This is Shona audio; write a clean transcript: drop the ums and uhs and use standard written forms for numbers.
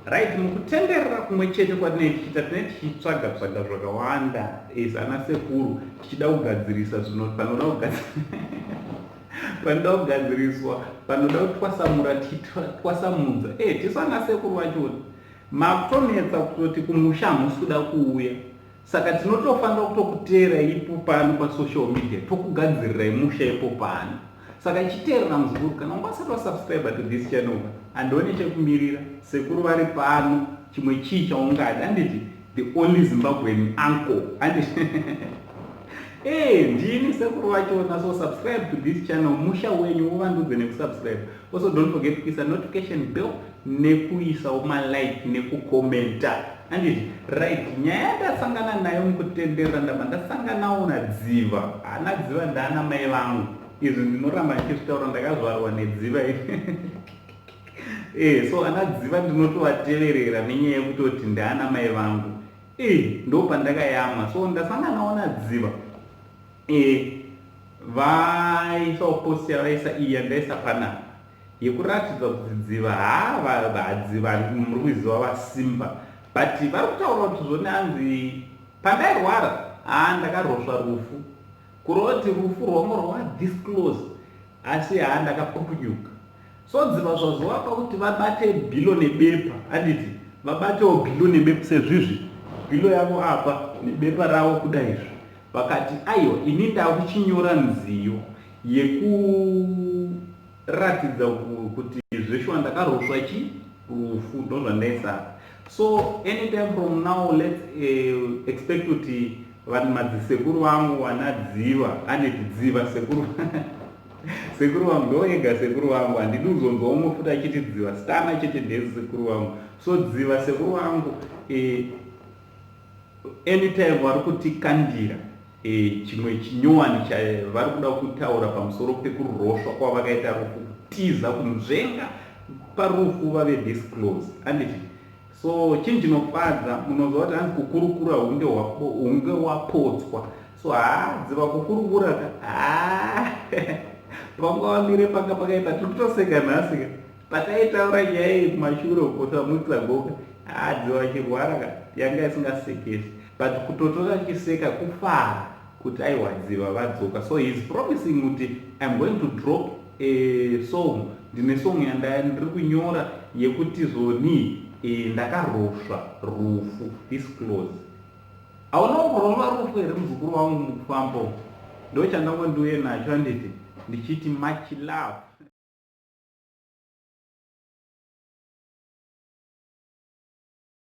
Right, mukutenderera kumwe chete kwatinenge tichiita, tinenge tichitsvaga tsvaga zvakawanda as ana sekuru, tichida kugadzirisa zvino panoda panoda kugadziriswa, panoda kutwasamura, tichitwasamudza. Tisu ana sekuru vachona makutonetsa kutoti kumusha hamusi kuda kuuya, saka tinotofanira kutokuteera ipo pano pasocial media, tokugadzirirai musha ipo pano. Saka chiteerera muzukuru, kana unga usati wasubscribe to this channel, handione chekumirira. Sekuru vari pano, chimwe chii chaungadi? Handiti the only Zimbabwean uncle? Handiti ndini sekuru vachona? So subscribe to this channel, musha wenyu uvandudze nekusubscribe. Also, don't forget kuisa notification bell nekuisawo malike nekukomenta, handiti? Right, nyaya yandasangana nayo mukutenderera, ndabva ndasanganawo naDziva. Ana Dziva ndaana mai vangu, izvi ndinoramba ndichizvitaura, ndakazvarwa nedziva. So ana Dziva ndinotovateverera nenyaya yekutoti ndaana mai vangu, ndo pandakayamwa. So ndasanganawo naDziva, vaisawo post yavaisa iyi yandaisa panapa yekuratidza kuti Dziva, ha, Dziva muri kuziva vasimba, but vari kutaura kuti zvoni hanzi pandairwara, ha, ndakarosva rufu, kureva kuti rufu rwanga rwava this close, asi ha, ndakapukunyuka. So Dziva zvazovapa kuti vabate bhilo nebepa, handiti? Vabatewo bhilo nebepa sezvizvi, bhilo yavo apa nebepa ravo kudaizvi, vakati aiwa, ini ndakuchinyora nziyo yekuratidza kuti zveshuwa ndakarosva chi rufu, ndozvandaisa. So anytime from now, let's expect kuti vanhu madzisekuru vangu vana Dziva, anditi Dziva sekuru, sekuru vangu ndoega, sekuru vangu handidi kuzonzwa umwe futi achiti Dziva stana chete, ndezi sekuru vangu. So Dziva sekuru vangu, anytime vari kutikandira chimwe chinyowani chavari kuda kutaura pamusoro pekurosva kwavakaita rufu, kutiza, kunzvenga parufu vave this close, anditi? So chinhu chinofadza, munonzwa kuti hanzi kukurukura hunge wapotswa. So haa, Dziva kukurukura ka, haa, panga wamire panga pakaipa. Tiri kutoseka nhasi ka, pataitaura nyaya iyi kumashure uko samutsagoka, haa, Dziva achirwara ka, yanga isingasekesi, but kutotora tichiseka, kufara kuti aiwa, Dziva vadzoka. So he is promising kuti I'm going to drop a song, ndine song yandiri kunyora yekuti zoni ndakarosva rufu this close. Hauna kurosva rufu here muzukuru wangu mukufambo? Ndo chandango ndiuye nacho, handiti? Ndichiti much love.